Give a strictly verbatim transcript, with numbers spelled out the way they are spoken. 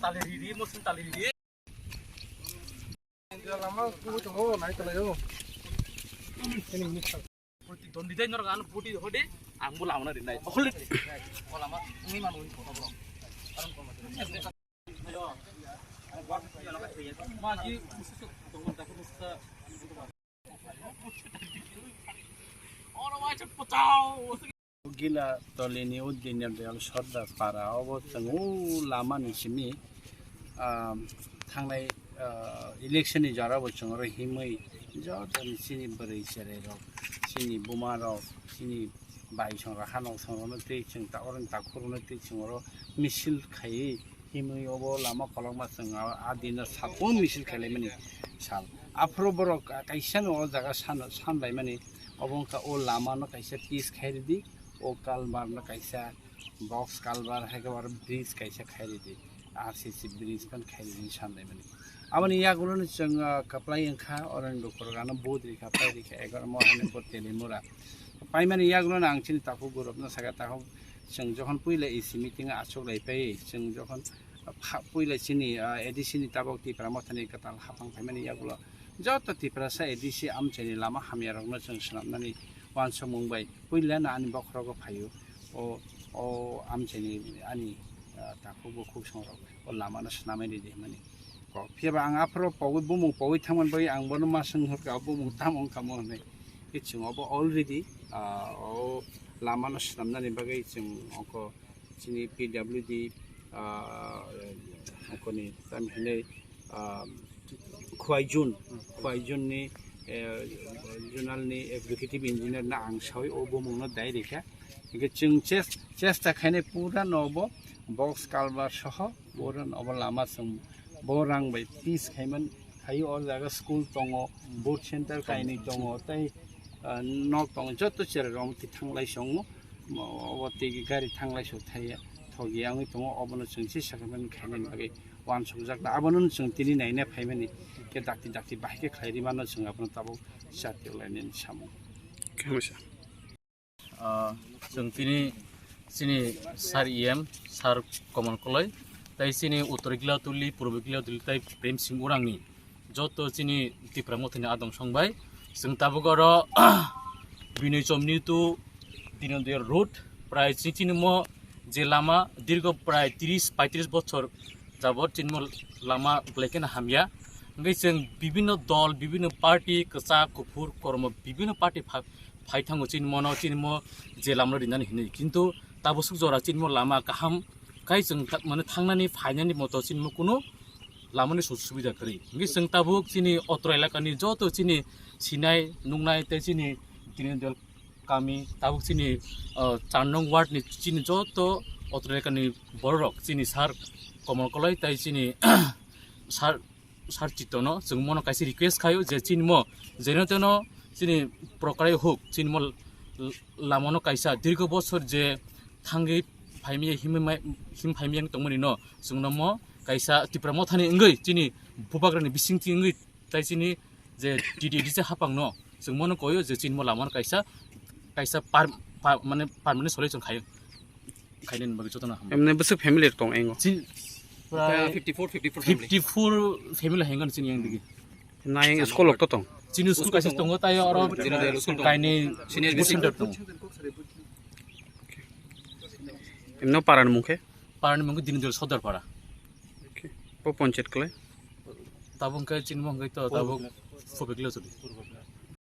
Tali ridi, musun tali ridi. Lama kubu tongo, nai tala yo. Ini ini. Poti dondi dai norok ano poti hodi, ang bula amna rinai. Okol. Kolama, ini manu ini kota bro. Magi, Gila tolini Uddin Abdul Sordar para obo chwng o lama ni simi, ah, thangnai, ah, election ni jora bo chwng oro himwi joto ni chini bwrwi cherai rok, chini buma rok, chini bai song rok, hanok song rok no twi chwng ta oro ni takhuk rok no twi chwng oro misil khaiwi himwi obo lama kolokma chwng a, a dino sabung misil khailaimani sal. Aphuru borok kaisa no o jaga san, sanlaimani obo wngkha o lama no kaisa pis khairidi, o kalbar no kaisa box kalbar, hai khe aro bridge kaisa khairidi, R C C bridge phan khairidi sanlaimani. Aboni yagulo no chwng, ah, kaplai wngkha, oro ni lukurok ano vote rikha, pai rikha, egaroh mo hani vote Telimura. Paimani yagulo no ang chini takhuk borok no sakha, takhuk chwng jokhon puila A D C meeting o achuk lai pai, chwng jokhon pha-, puila chini, ah, A D C ni tabok Tipra Mothani kwtal hapang phaimani yagulo joto Tiprasa A D C amchaini lama hamya rokno chwng swnamnani uansukmung bai puila no ani bokhorogo phaio. O, o amchaini ani, ah, takhuk bukhuk songrok o lamano swnamwi ridi hwnmani kok. Phiya ba ang aphuru pogwi bumung pogwi thangmani bagwi ang bono ma swng hwnkha, bumung tamo wngkha mo hwnwi. Khe chwng obo already, ah, o lamano swnamnani bagwi chwng oko chini P W D, ah, okoni tamo hinwi, ah, Khwaijun, Khwaijun ni, eh, zonal ni executive engineer no ang sawi o bumung no dai rikha. Hingke chwng ches-, chesta khainai pura no obo box culvert soho pura no obo lama chwng bo rang bai pis khaiman khai o jaga school tongo, board center kainwi tongo, tei, ah, nok tongo, joto cherai rok twi thanglai songo. Obo twi gari thanglai sok thai ya, thok ya wngwi tongo, obono chwng se sakrament khainani bagwi uansukjak na, abono chwng tini naina phaimani khe dakti dakti bahai khe khlai rimano chwng abono tabuk chatyo lainani samung. Khe masa. Ah, chwng tini chini sir E M, sir Komol Koloi, tei chini Uttor Gilatuli, Purbo Gilatuli tei Prem Singh Urangni joto chini Tipra Mothani adong song bai. Chwng tabuk oro Binoy Chomni to Dino Diyal road, prai chini mo je lama dirgo prai tris paitris bochor jabot chini mo lama belai kheno hamya. Hingke chwng bibinno dol, bibinno party, kwchak, kuphur, kormo, bibinno party pha-, phai thango chini mono, chini mo je lama rinani hinwi. Kintu tabuk suk jora chini mo lama kaham kai chwng ta-, mane thangnani phainani moto chini mo kunu lamani sujog subida kwrwi. Hingke chwng tabuk chini otro elakani joto chini sinai nungnai tei chini Dino Diyal kami tabuk chini, ah, char nong ward ni chini joto otro elakani bororok chini sir Komol Koloi tei chini sir, sir Chitono chwng mono kaisa request khaio je chini mo jeno teno chini prokrai huk chini mo l-, l-, lamano kaisa dirgo bosor je thangwi phaimya himwi mai, him phaimya wng tongmani no chwngno mo kaisa Tipra Mothani wngwi chini bubagrani bisingtwi wngwi tei chini je T D A D C hapang no chwng mono koyo je chini mo lamano kaisa, kaisa par-, pa-, mane permanent solution khaio. Khainani bagwi jotono hambai. Emne bwswk family tong engo? Chin-, prai fifty four, fifty four family. Fifty four family hengon chini yang digi. Nai school lok to tong? Chini school kaisa tongo, tai oro kaini senior center tongo. Emno parani mung khe? Parani mung khe Dino Diyal Sordar para. Okay. Po ponchayat kle? Tabuk khe chini mung khe to tabuk Purbo Gilatuli.